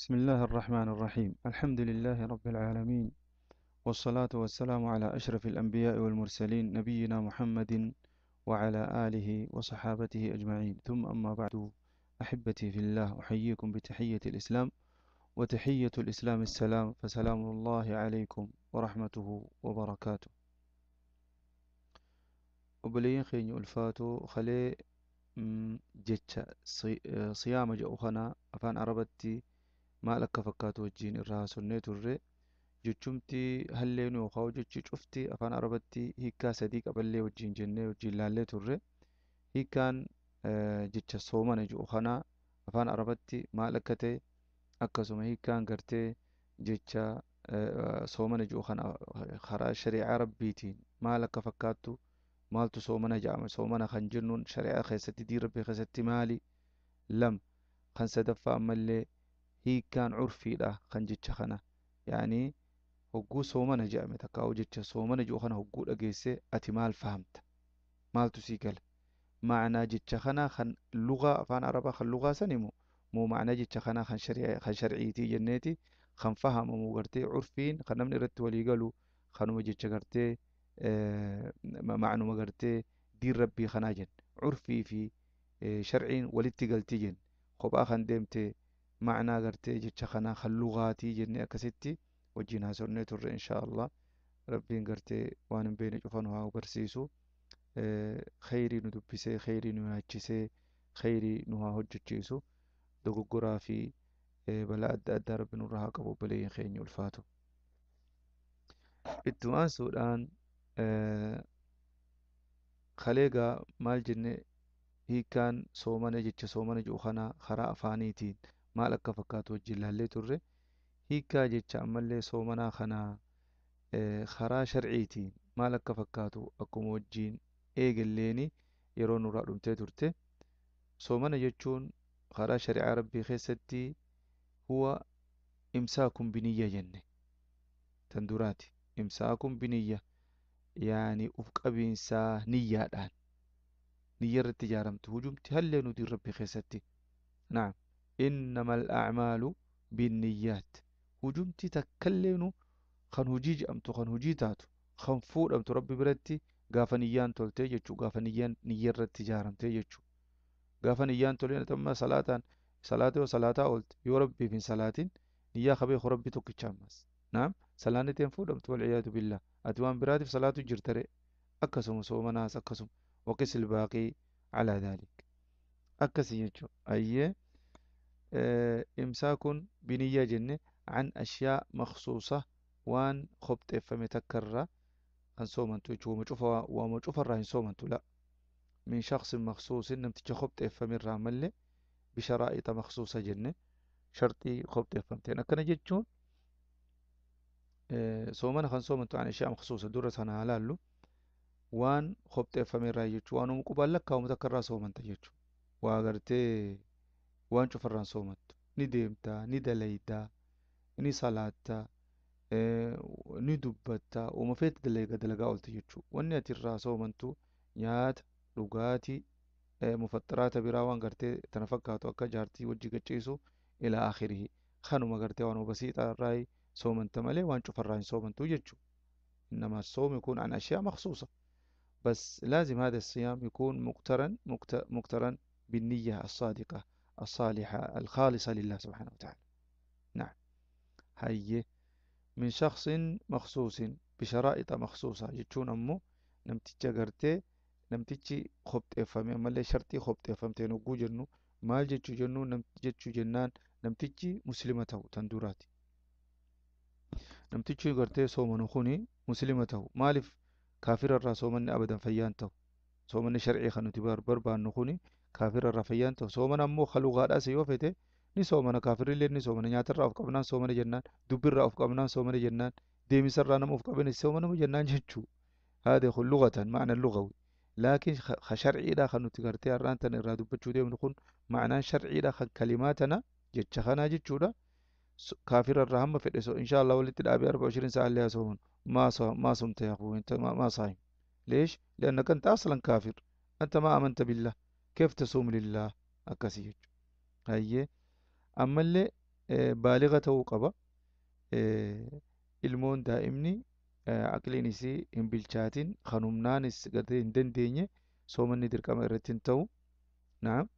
بسم الله الرحمن الرحيم. الحمد لله رب العالمين، والصلاة والسلام على أشرف الأنبياء والمرسلين، نبينا محمد وعلى آله وصحابته أجمعين، ثم أما بعد. أحبتي في الله، أحييكم بتحية الإسلام، وتحية الإسلام السلام، فسلام الله عليكم ورحمته وبركاته. Obboleeyyan keenya ulfaatoo, kalee jecha siyaama jedhu kana afaan Arabatti maal akka fakkaatu wajjin irraa haasofnee turre. Jechumti halleen yookaan jechi cufti afaan Arabatti hiikkaa sadii qaballee wajjin jennee wajjin laallee turre. Hiikkaan jecha soomana jedhu kana afaan Arabatti maal akka ta'e, akkasuma hiikkaan gartee jecha soomana jedhu kana karaa shari'aa Rabbiitiin maal akka fakkaattu, maaltu soomana jedhama, soomana kan jennuun shari'aa keessatti, diin Rabbii keessatti maali? Lama kan sadaffaa ammallee hiikkaan curfiidha kan jecha kana, yaani hogguu soomana jedhame takkaa'u jecha soomana jedhu kana hogguu dhageessee ati maal fahamta, maaltu sii gala? Ma'anaa jecha kanaa kan lugaa afaan Arabaa kan lugaa san himu moo ma'anaa jecha kanaa kan sharciitii jenneeti kan fahamamu gartee curfiin kan namni irratti walii galu kanuma jecha gartee ma'anuma gartee diin Rabbii kanaa jenne, curfii fi sharciin walitti galtii jenne, kophaa kan deemte ma'anaa gartee jecha kanaa kan lugaatii jenne, akkasitti wajjin haasofnee turre. Insha Allah Rabbiin gartee waan hin beekne cufa nu haa barsiisu, khayrii nu dubbisee, khayrii nu yaachisee, khayrii nu haa hojjechiisu, dogoggoraa fi balaa adda addaa Rabbi nurraa haa qabu. Obboleeyyan keenya ulfaatu, ittuma aansuudhaan kaleegaa maal jenne? Hiikkaan soomana, jecha soomana jedhu kana karaa afaaniitiin maal akka fakkaatu wajjin laallee turre. Hiikkaa jecha ammallee soomanaa kana karaa sharciitiin maal akka fakkaatu akkuma wajjin eegalleeni yeroo nurraa dhumtee turte. Soomana jechuun karaa shari'aa Rabbii keessatti huwa imsaakun biniyya jenne. Tan duraati imsaakun biniyya, yaani uf qabiinsaa niyyaadhaan, niyya irratti ijaaramtu hujumti hallee nuti Rabbii keessatti. Naam, innama al'acmaalu binniyyaat. Hujumti takkalleenu kan hujii jedhamtu, kan hujii taatu, kan fuudhamtu Rabbi biratti gaafa niyyaan toltee jechuu, gaafa niyyaan niyya irratti ijaaramtee jechuu. Gaafa niyyaan toleen amma salaataan salaata yoo salaataa oolte, yoo Rabbiif hin salaatin, niyyaa kabeeku Rabbi tokkicha ammas. Naam, salaanni teen fuudhamtu, walciyaadu billah, ati waan biraatiif salaatu jirtare. Akkasuma soomanaas akkasuma, waqis ilbaaqii calaa daalik akkasi jechuu. Ayyee, imsaakun biniyya jenne, an ashyaa maksuusa, waan kopxeeffame takka irraa kan soomantu jechuu. Wama cufa, wama cufarraa hin soomantu, la, min shaksin maksuusin, namticha kopxeeffame irraa mallee, bisharaa'ixa maksuusa jenne, sharxii kopxeeffamteen. Akkana jechuun soomana kan soomantu an ashyaa maksuusa dura sana haa laallu. Waan kopxeeffame irraa jechuu, waanuma qubaan lakkaa'amu takka irraa soomanta jechuu. Waa gartee waan cufarraan soomantu, ni deemtaa, ni dalaydaa, ni salaattaa, ni dubbattaa, uuma feete dalagaa dalagaa oolte jechuu. Wanni ati irraa soomantu nyaata, dhugaatii, mufaxxiraata biraa, waan gartee tana fakkaatu akka jaartii wajji gacciisu ilaa aakhirihi, kanuma gartee waanuma basiixaa irraa soomanta malee waan cufarraa hin soomantu jechuu. إنما الصوم يكون عن أشياء مخصوصة، بس لازم هذا الصيام يكون مقترن بالنية الصادقة الصالحة الخالصة لله سبحانه وتعالى. نعم، هي من شخص مخصوص بشرائط مخصوصة jechuun ammoo namticha gartee namtichi kopxeeffame ammallee sharxii kopxeeffamteen hogguu jennu maal jechuu jennu jechuu jennaan, namtichi muslima ta'u tan duraati. Namtichi gartee soomanu kuni muslima ta'u. Maaliif? Kaafira irraa soomanni abadan fayyaan ta'u. Soomanni sharcii kan nuti barbaannu kuni kaafira irraa fayyaan ta'u. Soomana ammoo kalugaadhaas yoo fete ni soomana, kaafirillee ni soomana. Nyaatarraa of qabnaan soomana jennaan, dubbirraa of qabnaan soomana jennaan, deemisarraa nama of qabane soomanama jennaan jechuu. هذا يكون لغة، معنى اللغوي، لكن شرعي لا خن nuti gartee har'aan tana irraa dubbachuu deemnu kun ma'anaan sharciidha kan kalimaatana jecha kanaa jechuudha. Kaafira irraa hamma fedhe so insha Allah walitti dhaabee 24 ساعة اللي يصومون، ما صمت يا أخوي، أنت ما صايم. ليش؟ لأنك أنت أصلا كافر، أنت ما آمنت بالله، كيف تصوم لله؟ akkasii jechuudha. Hayyee, ammallee Baaliga ta'uu qaba. Ilmoon daa'imni aqliin isii hin bilchaatin kan humnaanis gartee hin dandeenye soomanni dirqama irratti hin ta'u. Naam,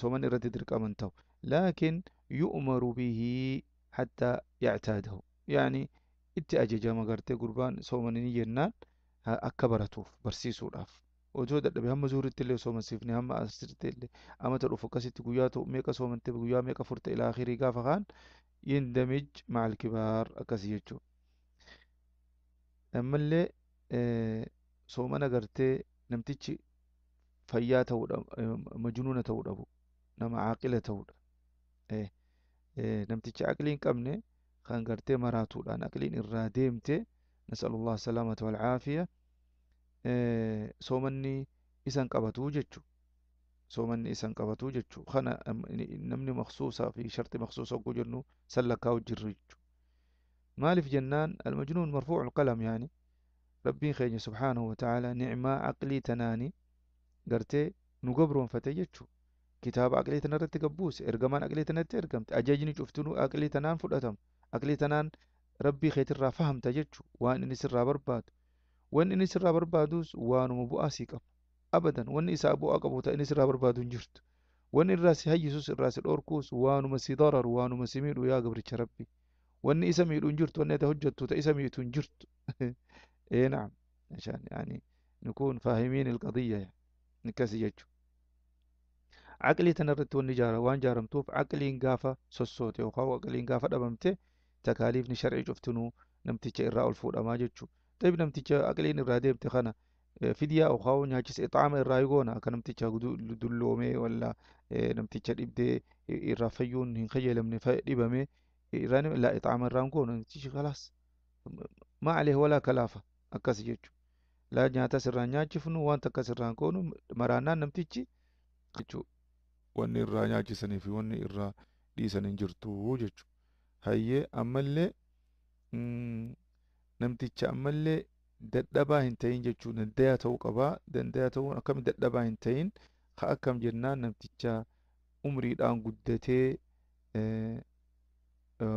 soomanni irratti dirqama hin ta'u. Laakiin yu'maru bihi hattaa yactaadahu, yaani itti ajajama gartee gurbaan soomanni jennaan akka baratuuf barsiisuudhaaf. Otoo dadhabe hamma zuuritti illee soomansiifne, hamma asirtti illee amata dhufu akkasitti guyyaa ta'u meeqa soomante, guyyaa meeqa furte ilaa akhirii gaafa kaan yindamij macal kibaar akkasii jechuudha. Ammallee soomana gartee namtichi fayyaa ta'uudha, majnuuna ta'uu dhabu, nama caaqila ta'uudha. Namtichi aqlii hin qabne kan gartee maraatuudhaan aqliin irraa deemte, nasalullah salaamata wal caafiya, soomanni isan qabatuu jechu, soomanni isan qabatuu jechu. Kana namni maksuusaa fi sharti maksuusa hogguu jennu san lakkaa'u jirru jechu. Maaliif jennaan almajnuun marfuucu alqalam, yaani rabbiin keenya subhaanahu wa ta'aalaa nicmaa aqlii tanaani gartee nu gabroonfate jechu. Kitaaba aqlii tana irratti gabbuuse, ergamaan aqlii tanatti ergamte, ajajni cuftinuu aqlii tanaan fudhatama, aqlii tanaan rabbii keetirraa fahamta jechu. Waan inni sirraa barbaadu, wanni inni sirraa barbaadus waanuma bu'aa sii qabu. Abadan wanni isaa bu'aa qabu ta inni sirraa barbaadu hin jirtu. Wanni irraa si hayyisus irraa si dhorkuus waanuma si dararu, waanuma si miidhu. Yaa gabricha rabbi, wanni isa miidhu hin jirtu, wanni ati hojjettu ta isa miitu hin jirtu. Ee naam, عشان يعني نكون فاهمين القضية يعني akkasi jechu. Aqlii tana irratti wanni jaara waan jaaramtuuf aqliin gaafa sossoote yookaan aqliin gaafa dhabamte takaaliifni shar'ii cuftinuu namticha irraa ol fuudhamaa jechu. Xayib, namticha aqliin irraa deemte kana fidyaa yookaan nyaachisa ixaama irraa goona akka namticha dulloomee walla namticha dhibdee irraa fayyuun hin kajeelamne dhibame irraa laa ixaama irraa goona. Namtichi khalaas maa alayhi walaa kalaafa akkas jechu. Laa nyaata sirraa nyaachifnu, wanta akkas irraa goonu maraannaan namtichi jechu wanni irraa nyaachisanii fi wanni irraa dhiisan hin jirtu jechu. Hayyee, ammallee namticha ammallee dadhabaa hin ta'in jechuu, dandayaa ta'uu qabaa. Dandayaa ta'uun akkami? Dadhabaa hin ta'in ka akkam jennaan namticha umriidhaan guddatee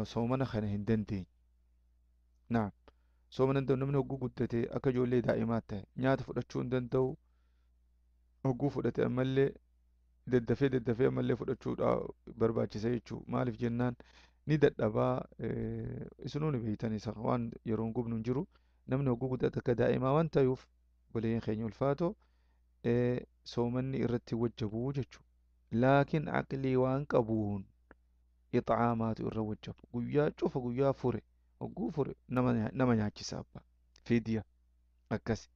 soomana kana hin dandeenye. Naam, soomana hin danda'u. Namni hogguu guddatee akka ijoollee daa'imaa ta'e nyaata fudhachuu hin danda'u. Hogguu fudhate ammallee daddafee daddafee ammallee fudhachuudha barbaachisa jechuu. Maaliif jennaan ni dadhabaa. Isinuu ni beeytan, isa waan yeroon gubnu hin jiru. Namni hogguu guddate akka daa'imaa waan ta'uuf, obboleeyyan keenya ulfaatoo, soomanni irratti wajjabuu jechuu. Laakiin aqlii waan qabuun ixaamaatu irra wajjabu. Guyyaa cufa guyyaa fure hogguu fure nama nyaachisa abbaa fidiya akkasi.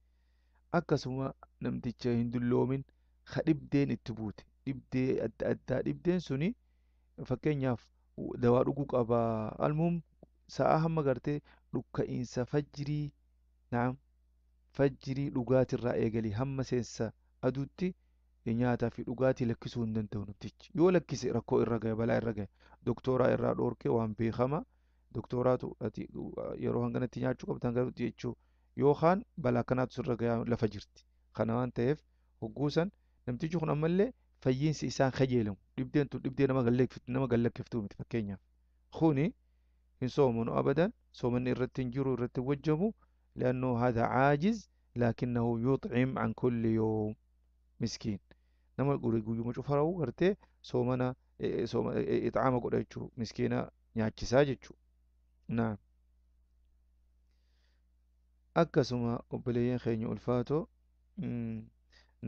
Akkasuma namticha hin dulloomin ka dhibdeen itti buute, dhibdee adda addaa, dhibdeen suni fakkeenyaaf dawaa dhuguu qabaa. Almuhum sa'a hamma gartee dhukka'iinsa fajjirii, naam, fajjirii dhugaatirraa eegalii hamma seensa aduutti nyaataa fi dhugaatii lakkisuu hin danda'u namtichi. Yoo lakkise rakkoo irra gaya, balaa irra gaya. Doktooraa irraa dhoorkee waan beekama. Doktooraatu ati yeroo hanganatti nyaachuu qabda hanganatti jechuu yookaan balaa akkanaatu sirra gayaa lafa jirti. Kana waan ta'eef hogguu san namtichi kun ammallee fayyiinsi isaan kajeelamu. Dhibdeen tun dhibdee nama gallakkiftuu miti fakkeenyaaf. Kuni hin soomanu abadan, soomanni irratti hin jiru, irratti hin wajjabu. لأنه هذا عاجز لكنه يطعم عن كل يوم مسكين. Nama guyyuma cufara'u gartee soomana ixaama godha jechuu, miskiina nyaachisaa jechuu. Naam. Akkasuma obboleeyyan keenya ulfaatoo,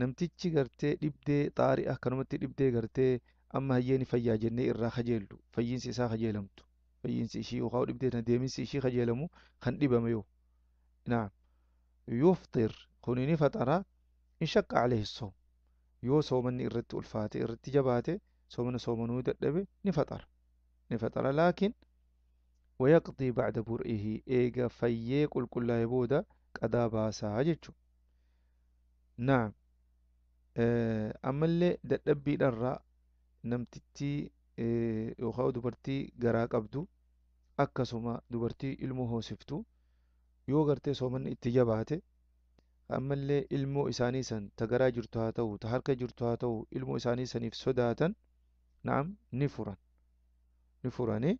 namtichi gartee dhibdee xaarii akkanumatti dhibdee gartee amma hayyeeni fayyaa jennee irraa kajeellu, fayyiinsi isaa kajeelamtu, fayyiinsi ishii yookaan dhibdee tana deeminsi ishii kajeelamu kan dhibame yoo, naam, yufxir, kuni ni faxara in shaqqa alayhi soom. Yoo soomanni irratti ulfaate, irratti jabaate, soomana soomanuu dadhabe, ni faxara, ni faxara. Laakiin ويقضي بعد برئه, eega fayyee qulqullaa'e booda qadaa baasaa jechu. Naam, ammallee dadhabbiidharraa namtittii yookaan dubartii garaa qabdu, akkasuma dubartii ilmoo hoosiftu yoo gartee soomanni itti jabaate, ammallee ilmoo isaanii san ta garaa jirtu haa ta'u, ta harka jirtu haa ta'u, ilmoo isaanii saniif sodaatan, Na'am, ni furan. Ni furanii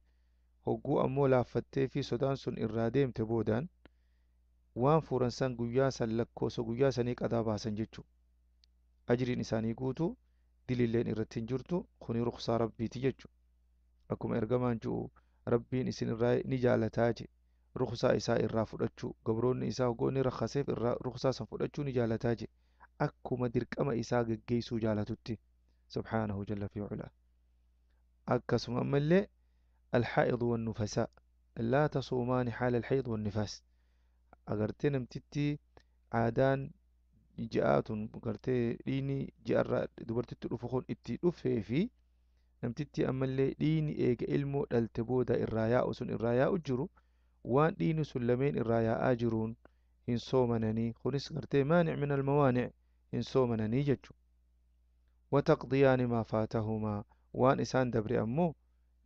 hogguu ammoo laaffattee fi sodaan sun irraa deemte boodaan waan furan san guyyaa san lakkoofsa guyyaa sanii qadaa baasan jechuudha. Ajriin isaanii guutuu dililleen irratti hin jirtu kuni ruqsaa rabbiiti jechuudha. Akkuma ergamaan jiru rabbiin isin irraa ni jaalataa je ruqsaa isaa irraa fudhachuu gabroonni isaa hogguu inni rakkaseef irraa ruqsaa san fudhachuu ni jaalataa je akkuma dirqama isaa geggeessuu jaalatutti subhaanahu jalla fi culaa. Akkasuma ammallee الحائض والنفساء لا تصومان حال الحيض والنفاس. agartee namtitti aadaan ji'aatun gartee dhiini ji'arraa dubartitti dhufu kun itti dhufee fi namtitti ammallee dhiini eega ilmoo dhalte booda irraa yaa'u sun irraa yaa'u jiru waan dhiini sun lameen irraa yaa'aa jiruun hin soomananii kunis gartee maanic min almawaanic hin soomananii jechu. Wataqdiyaani maa faatahumaa waan isaan dabre ammoo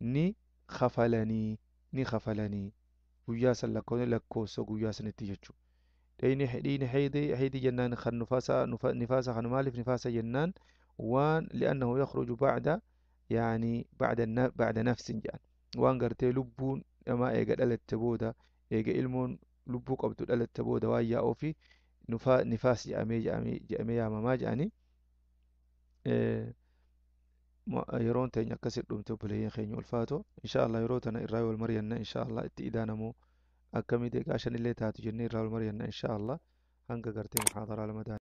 ni kafalanii ni kafalanii guyyaa san lakkoofsa guyyaa sanitti jechuudha. Dhiini heydii jennaan kan nifaasa kan maaliif nifaasa jennaan waan li'annahu yakhruju ba'da yaani ba'da nafsin jedhan waan gartee lubbuun namaa eega dhalatte booda eega ilmoon lubbuu qabdu dhalatte booda waan yaa'uu fi nifaas jedhamee yaamamaa jedhanii yeroon teenya akkasitti dhumte obboleeyyan keenya ulfaato insha Allah yeroo tana irraa wal mari'anna insha Allah itti idaanamoo akkamii deeqaa shanillee taatu jennee irraa wal mari'anna insha Allah hanga gartee muhaadaraa lama.